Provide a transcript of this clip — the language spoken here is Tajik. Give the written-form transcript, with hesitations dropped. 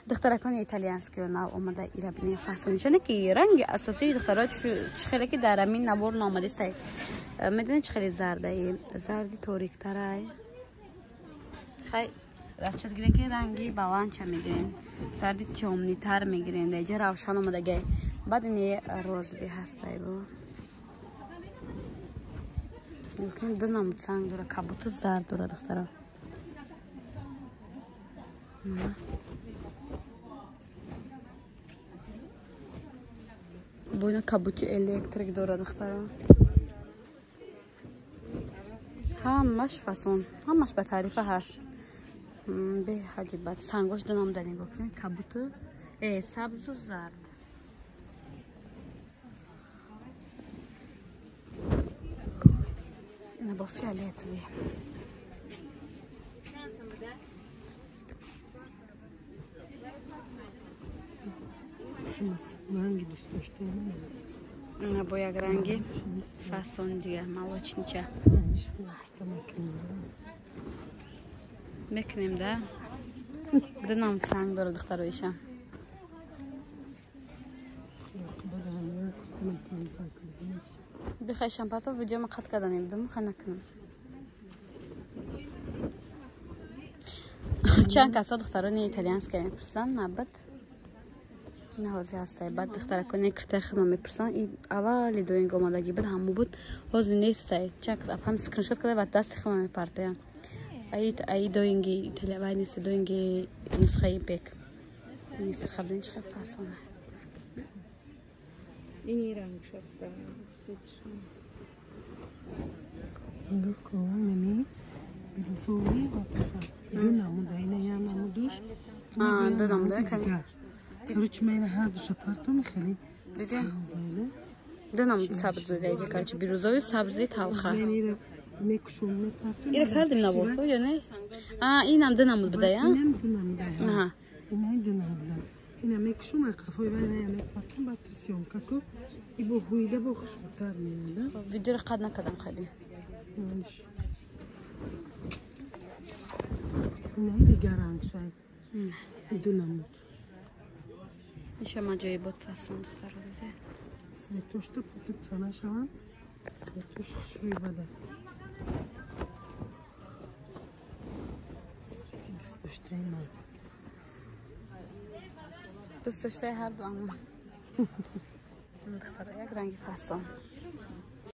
Духтаракони итальянскиё нав омада ира бинем фасонишане ки ранги асосии духтаро чӣ хеле ки дар амин навор наомадистай. Медонед чӣ хеле зардаи? Зарди ториктарай. Хай расчёт гирен ки ранги баландча мегирен. Зарди тёмнитар мегирен. Даиҷа равшан омадагай. Баъд ини розовый ҳастай бо. Мумкин ду намуд санг дора, кабуту зард дора духтаро. Бо ина кабути электрик дора духтаро. Ҳамаш фасон, ҳамаш ба таърифа ҳаст. Беҳади бад. Сангош ду намуда нигоҳ кунед, кабуту сабзу зард. Ина бо фиолетовый. Ранги дӯстдоштаи ман. Ина бо як ранги фасон дига, молочнича. Мекунем да? Ду намуд санг дора духтароиша. Бихай шампато видеома қат карданем, дум ха накунам. Чанд касо духтарони итальянская мепурсанд, набад. На ҳозир ҳастай. Баъд духтаракони киртаи худма мепурсанд. И аввали доинг омадагӣ буд, ҳаму буд. Ҳозир нестай. Чанд кас ҳам скриншот карда ва дасти худма мепартоянд. Аи доинги италия вай нест, доинги нусхаи бек. Нисрха бинед чӣ хел фасона. Ини рангш аст, цветш нест. Нигоҳ кун, мени бирӯзовӣ ва паха. Ду намуда, ина як намудуш. Ду намуда, Короче, ман ина ҳар душа партом хеле сабзайна. Ду намуд сабз буда иҷа, короче, бирӯзовӣ сабзи талха. Мекушум, мепартом. Ира кардем навор, ё не? Инам ду намуд буда, я? Инам ду намуда. Ина ду намуда. Ина мекушум, қафои вай мепартом, баъд съёмка ку. И бо ҳуида бо хушрӯтар меояд. Видеоро қад накардам хеле. Ина дигар рангшай. Ду намуд. Иша маҷоибот фасон духтаро диде. Светошто путуца нашаванд. Светош хушрӯй бада. Свети дӯстдоштаи ман. Дӯстдоштаи ҳар дуамон. Духтаро як ранги фасон.